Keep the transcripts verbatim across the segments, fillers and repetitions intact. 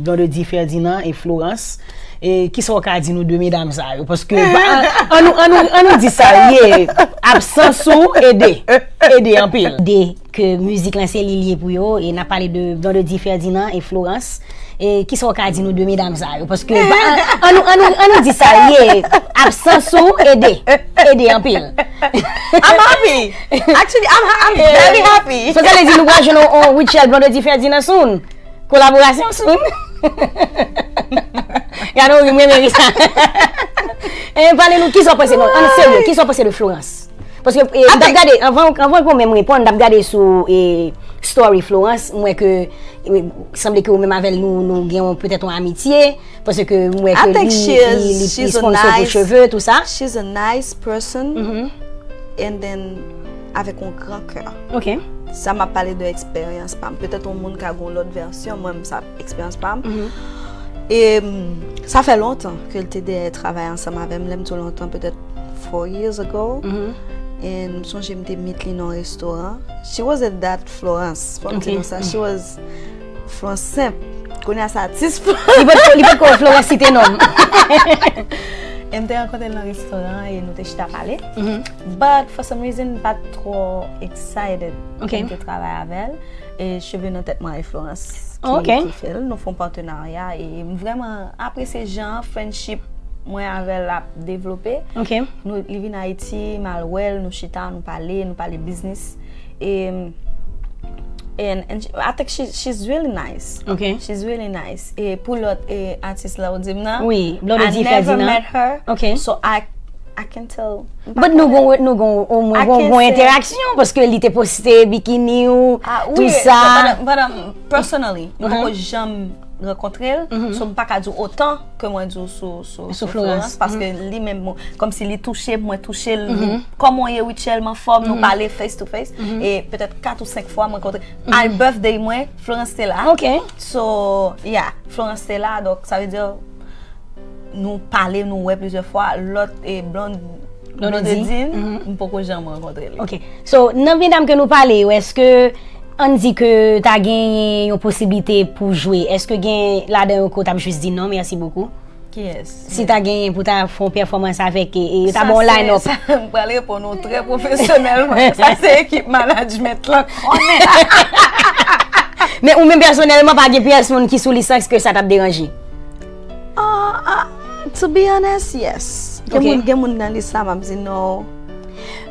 Blondedy Ferdinand e Florence. E kisa w ka di nou de medam sa yo? Paske, ba, an, an nou, an nou, an nou di sa l ye, absans ou ede, ede anpil. De ke mizik lan se li l ye pou yo, e n ap pale de Blondedy Ferdinand e Florence. E kisa w ka di nou de medam sa yo? Paske, ba, an, an nou, an nou, an nou di sa l ye, absans ou ede, ede anpil. I'm happy. Actually, I'm, I'm very happy. So, sa vle di nou pral jwenn yon, yon Rutshelle Blondedy Ferdinand soon? Kolaborasyon soon? Gade w ri, m renmen ri sa. E pale nou, kisa w panse, non, an serye, kisa w panse de Florence? Paske, e, m t ap gade, anvan, anvan ke w menm reponn, m t ap gade sou, e, story Florence, m wè ke, e, sanble ke ou menm avè l nou, nou gen yon, petèt yon amitye, paske m wè ke li, li, li, li sponsor pou cheve, tou sa. She's a nice person, and then avèk yon gran kè. Ok. Sa m ap pale de eksperyans pa m. Petèt yon moun ka gen yon lòt vèsyon, mwen, sa eksperyans pa m. E mm, sa fè lontan ke l te dèyè travay ansanm avè m. Lè m di w lontan, petèt four years ago. E m sonje m te meet li nan yon restoran. She wasn't that Florence. Fò m di nou sa. She was Florence senp. Kounye a se atis Florence. Li potko, li potko Florence site non m. E m te rankontre l nan restoran e nou te chita pale. But for some reason, m pa t twò excited pou m te travay avè l. E cheve nan tèt mwen e Florence ki, ki fè l. Nou fè yon patenarya e m vrèman apresye jan friendship mwen avè l ap devlope. Nou, li vin Ayiti, m al wè l, nou chita, nou pale, nou pale biznis. E, and, and she- I think she, she's really nice. Ok. She's really nice. E pou lòt e, atis la ou di m nan, Wi, Blondedy I never Ferdinand. Met her. Ok. So I, I can tell. But nou gon, nou gon, omwen I gon, can gon say- enteraksyon, paske li te poste bikini ou, Ah, tou wi, sa. But, but, um, personally, nou poko janm rankontre l, so m pa ka di w otan ke mwen di w sou, sou, Sou Florence. Paske li menm, bon, kòmsi li touche m, mwen touche l, li, kòman w ye Rutshelle, m anfòm, nou pale face to face, e petèt kat ou senk fwa mwen kontre. Al birthday mwen, Florence te la. Ok. So, yeah, Florence te la, donk sa vle di nou pale, nou wè plizyè fwa, lòt e Blond- Blondedy. Blondedy, m poko janm rankontre li. Ok. So, nan medam ke nou pale yo, èske ann di ke ta genyen yon posiblite pou jwe, èske gen ladan yo ke w t ap jis di non, mèsi bokou? Kiyès? Si ta genyen pou ta fè yon pèfòmans avèk, e, e yo ta ba w line up. Sa, m pral reponn ou trè pwofesyonèlman. Sa se ekip management lan konnen. Men ou menm pèsonèlman pa gen pyès moun ki sou lis lan, èske sa t ap deranje? Ah, ah, to be honest, yes. Gen Ok. moun, gen moun nan lis la, m ap di no.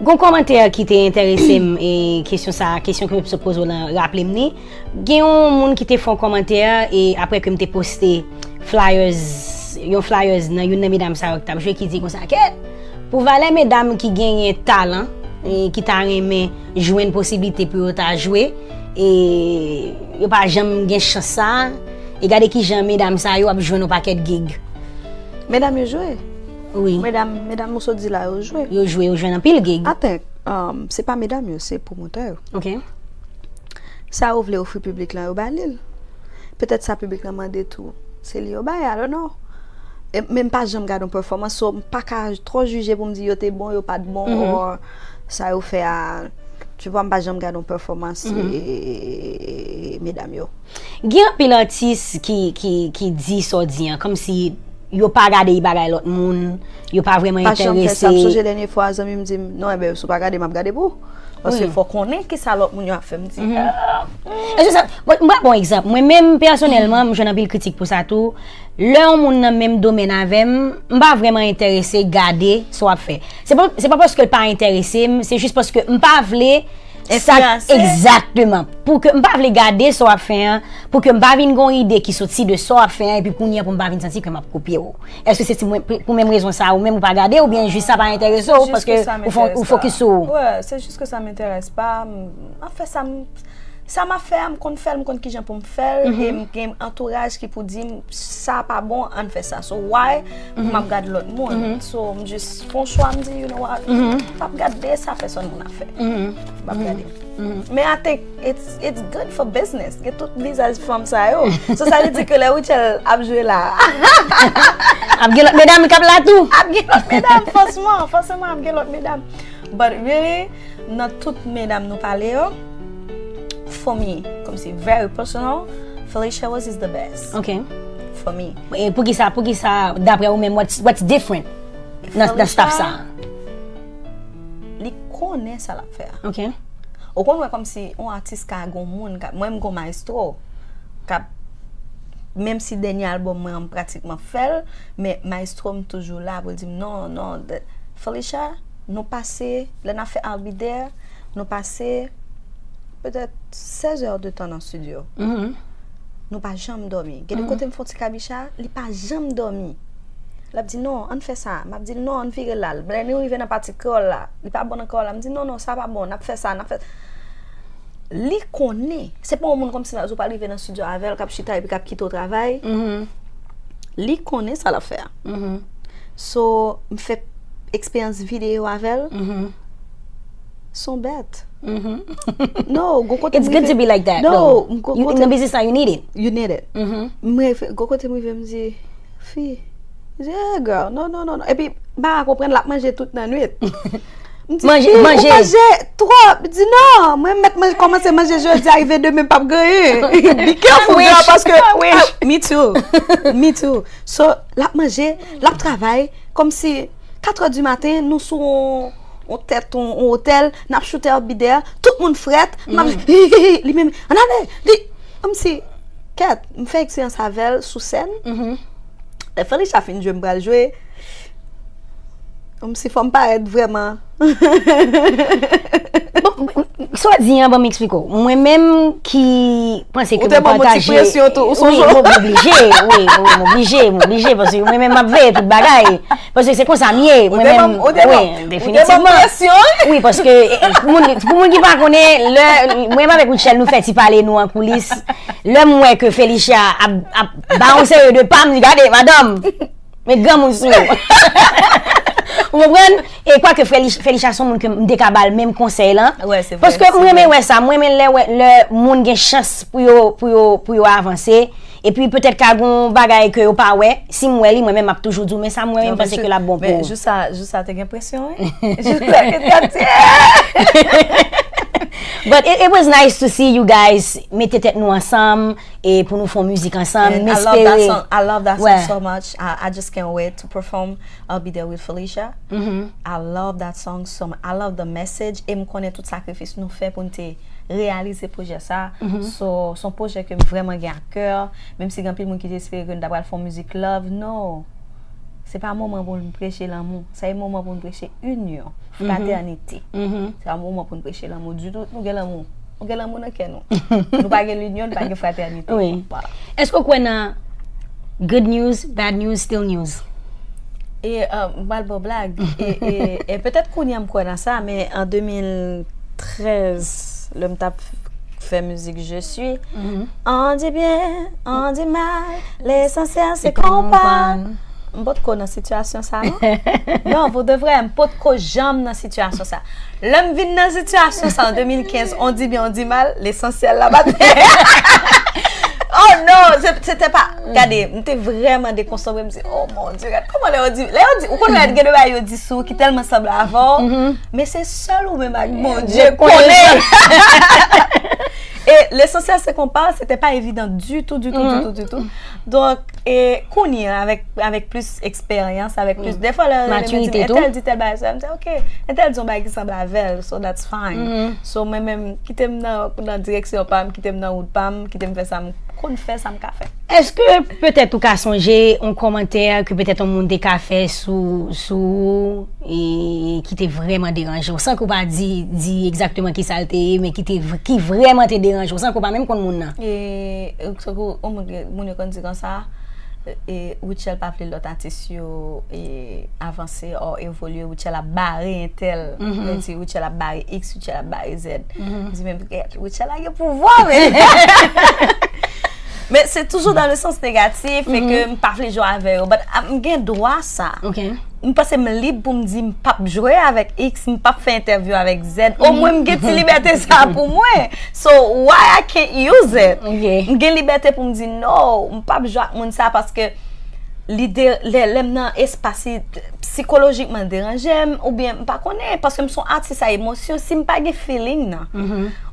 Gon kòmantè ki te enterese m, e kesyon sa, kesyon ke m te poze w lan raple m ni. Gen yon moun ki te fè yon kòmantè, e apre ke m te poste flyers, yon flyers nan youn nan medam sa yo ki t ap jwe, ki di konsa, kèt, pou valè medam ki genyen talan, e ki ta renmen jwenn posiblite pou yo ta jwe, e yo pa janm gen chans sa, e gade kijan medam sa yo ap jwenn yon pakèt gig. Medam yo jwe. Wi. Medam, medam ou sot di la yo jwe. Yo jwe, yo jwenn anpil gig. I think, um, se pa medam yo, se pwomotè yo. Ok. Sa yo vle ofri piblik lan, yo ba li l. Petèt sa piblik lan mande tou, se li yo bay, I don't know. E, men m pa janm gade yon pèfòmans, so m pa ka twò jije pou m di yo te bon, yo pa t bon, or sa yo fè a, tu vois, m pa janm gade yon pèfòmans e, e, e, e, medam yo. Gen anpil atis ki, ki, ki di sa w di an, kòmsi yo pa gade bagay lòt moun, yo pa vrèman Pa janm fè sa. M enterese. Sonje dènye fwa, zanmi m di m, non, enben, si w pa gade m, m ap gade pou ou. Paske fò konnen ki sa lòt moun yo ap fè. M di, ah, Èske sa, bon, m ba bon egzanp. Mwen menm, pèsonèlman, m jwenn anpil kritik pou sa tou. Lè yon moun nan menm domèn avè m, m pa vrèman enterese gade sa w ap fè. Se pa, se pa paske l pa enterese m, se jis paske m pa vle sa. Enfliyanse. Egzakteman. Pou ke m pa vle gade sa w ap fè an, pou ke m pa vin gon ide ki soti de sa w ap fè an, epi kounye a pou m pa vin santi ke m ap kopye w. Èske se ti mwen, pou, pou menm rezon sa, ou menm ou pa gade, oubyen jis sa pa enterese w, Jis paske ke sa ou fo-, m ou fokis sou ou? Ouais, se jis ke sa m enterese pa. M ap fè sa, m, m ap fè sa, m, sa m ap fè a, m konn fè l, m konn kijan pou m fè l, e m gen antouraj ki pou di m, sa pa bon, ann fè sa. So why pou m ap gade lòt moun? So m jis fè yon chwa, m di, you know what? M p ap gade sa pèsòn moun ap fè. M p ap gade. Men I think it's, it's good for business. Gen tout vizaj fanm sa yo. So sa vle di ke lè Rutshelle ap jwe la, Ap gen lòt medam k ap la tou. Ap gen lòt medam, fòsman, fòseman ap gen lòt medam. But really, nan tout medam nou pale yo, for me, kòmsi very personal, Felicia Rose is the best Ok. For me. E poukisa, poukisa, daprè ou menm, what's, what's different nan, nan staff sa? Li konnen sa l ap fè a. Ok. Ou konn wè kòmsi yon atis ka gon moun, ka, mwen m gon maestro, k ap, menm si dènye albòm mwen an m pratikman fè l, men maestro m toujou la pou l di m non, non, Felicia, nou pase, lè n ap fè I'll Be There, nou pase petèt sèz è de tan nan studio. Nou pa janm dòmi. Gen de kote m fè yon ti kabicha, li pa janm dòmi. L ap di non, ann fè sa. M ap di l non, ann vire la. Lè nou rive nan pati kreyòl la, li pa bon nan kreyòl la. M di non, non, sa pa bon, n ap fè sa, n ap fè. Li konnen. Se pa yon moun kòmsi nan ou pral rive nan studio avè l, k ap chita epi k ap kite w travay. Li konnen sa l ap fè a. So, m fè eksperyans videyo avè l. Se yon bèt. No, gon kote It's good to be like that. No, though. You, in the business now, you need it. You need it. Mwen, gon kote m rive, m di, fi, m di, hey girl, non, non, non, non. Epi, m pa konprann, l ap manje tout nan nwit. Manje, manje. Manje twòp. M di non, mwen mèt manje, kòmanse manje jodi a, rive demen m p ap gen anyen. Be careful, girl, paske. Me too. Me too. So, l ap manje, l ap travay, kòmsi katrè di maten, nou sou yon, yon tèt, yon, yon otèl, n ap choute I'll Be There, tout moun frèt, m ap, li menm, ann ale, li, kòmsi, kèt, m fè eksperyans avè l sou sèn. Lè Felicia fin jwe, m pral jwe. Kòmsi fò m parèt vrèman. Sa w di an, ban m eksplike w. Mwen menm ki panse ke Ou te ban mwen ti presyon tou, ou sonje? Wi, m oblije, wi, wi, m oblije, m oblije, paske mwen menm m ap veye tout bagay. Paske se konsa m ye, mwen menm, wi, definitivman. Wi, paske, eh, pou moun, pou moun ki pa konnen, lè, mwen avèk Rutshelle, nou fè ti pale nou an koulis. Lè m wè ke Felicia ap, ap ba yon seri de pa, m di, gade, madanm, met granmoun sou ou. Ou konprann? E kwake Felicia se yon moun ke m te ka ba l menm konsèy lan. Paske m renmen wè sa, m renmen lè, wè, lè moun gen chans pou yo, pou yo, pou yo avanse. Epi petèt ka gon bagay ke yo pa wè. Si m wè li, mwen menm m ap toujou di w, men sa m wè, men m panse ke l ap bon pou ou. Jou sa, jou sa te gen presyon, wi. Jou sa te gen presyon. But it, it was nice to see you guys mete tèt nou ansanm e pou nou fè yon mizik ansanm. M espere. I love that song so much. I, I just can't wait to perform I'll Be There with Felicia. I love that song so much. I love the message. E m konnen tout sakrifis nou fè pou n te reyalize pwojè sa. So, se yon pwojè ke m vrèman gen a kè. Menm si gen anpil moun ki te espere ke n ta pral fè yon mizik love. No. Se pa moman pou n preche lanmou. Sa e moman pou n preche inyon, fratènite. Se pa moman pou n preche lanmou ditou. Nou gen lanmou. Nou gen lanmou nan kè nou. Nou pa gen linyon, nou pa gen fratènite. Wi. Voilà. Èske w kwè nan good news, bad news, still news? E, euh, m pral ba w blag. E, e, e petèt kounye a m kwè nan sa, men an de mil trèz, lè m t ap fè mizik Je suis, on dit bien, on dit mal, l'essentiel c'est qu'on parle. M potko nan sitiyasyon sa, non? Non, pou de vrè, m potko janm nan sitiyasyon sa. Lè m vin nan sitiyasyon sa an de mil kenz, on dit bien, on dit mal, l'essentiel la batay. Oh non, se, se te pa. Gade, m te vrèman dekonsantre, m di, oh mon Dieu, gade kòman lè yo di, lè yo di, ou konn lè gen de bagay yo di sou ki tèlman sanble avè w, men se sèl ou menm ak Bondye konnen. E l'essentiel c'est qu'on parle, se te pa evidan ditou, ditou, ditou, ditou. Donk, e kounye a, avèk, avèk plis eksperyans, avèk plis, dèfwa lè, lè, lè, entèl di tèl bagay, sa, m di, ok, entèl di yon bagay ki sanble avè l, so that's fine. So, mwen menm, kite m nan, nan direksyon pa m, kite m nan wout pa m, kite m fè sa m konn fè, sa m ka fè. Èske petèt ou ka sonje yon kòmantè ke petèt yon moun te ka fè sou, sou ou e ki te vrèman deranje w, san ke w pa di, di egzakteman ki sa l te ye, men ki te, ki vrèman te deranje w, san ke w pa menm konn moun nan? E, e, tankou, yon moun, moun yo konn di konsa, e, Rutshelle pa vle lòt atis yo, e, avanse, or evolye, Rutshelle ap bare entèl. Yo di Rutshelle ap bare X, Rutshelle ap bare Z. M di, men, Rutshelle la gen pouvwa, men. Men se toujou dans le sens négatif, e ke m pa vle jwe avè yo. But, ah, m gen dwa sa. M panse m lib pou m di m p ap jwe avèk X, m p ap fè entèvyou avèk Z. Omwen m gen ti libète sa pou mwen. So, why I can't use it? M gen libète pou m di, no, m p ap jwe ak moun sa paske Li de, lè, lè m nan espas, li sikolojikman deranje m, oubyen m pa konnen, paske m se yon atis a emosyon, si m pa gen feeling nan,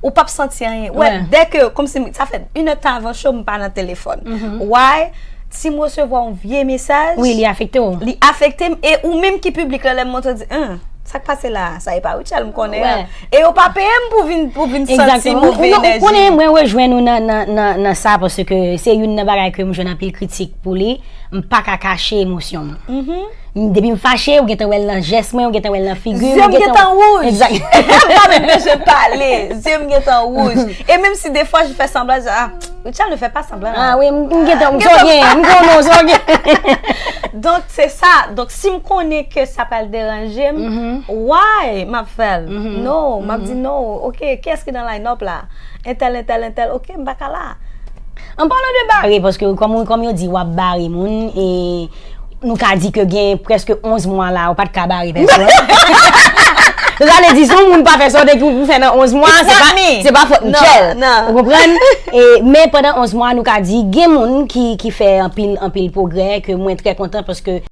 ou p ap santi anyen. Wè, dèke, kòmsi, sa fè inèdtan avan show, m pa nan telefòn. Why? Si m resevwa yon vye mesaj, Wi, li afekte w. Li afekte m, e ou menm ki piblik la, lè m monte, di, en, sa k pase la, sa e pa Rutshelle m konnen an. E yo pa peye m pou vin, pou vin santi move enèji. Ou konnen, mwen rejwenn ou nan, nan, nan, nan sa, paske se youn nan bagay ke m jwenn anpil kritik pou li, m pa ka kache emosyon m. Depi m fache, ou gentan wè l nan jès mwen, ou gentan wè l nan figi m. Zye m gentan wouj. M pa menm bezwen pale. Zye m gentan wouj. E menm si defwa je fè sanblan, je di, ah, Rutshelle ne fait pas semblant. Ah wi, m gentan, m sonje, m konnen w sonje. Donk, se sa. Donk, si m konnen ke sa pral deranje m, why m ap fè l? No, m ap di no. Ok, kiyès ki nan line up la? Entèl, entèl, entèl. Ok, m pa ka la. An palan de bare, paske kòm, kòm yo di, w ap bare moun, e nou ka di ke gen prèske onz mwa la, ou pa t ka bare pèsòn. Sa vle di, si yon moun pa fè sa, ou te pou fè nan onz mwa, se pa, se pa fòt Rutshelle. Ou konprann? E, men pandan onz mwa, nou ka di, gen moun ki, ki fè anpil, anpil pwogrè, ke mwen trè kontan, paske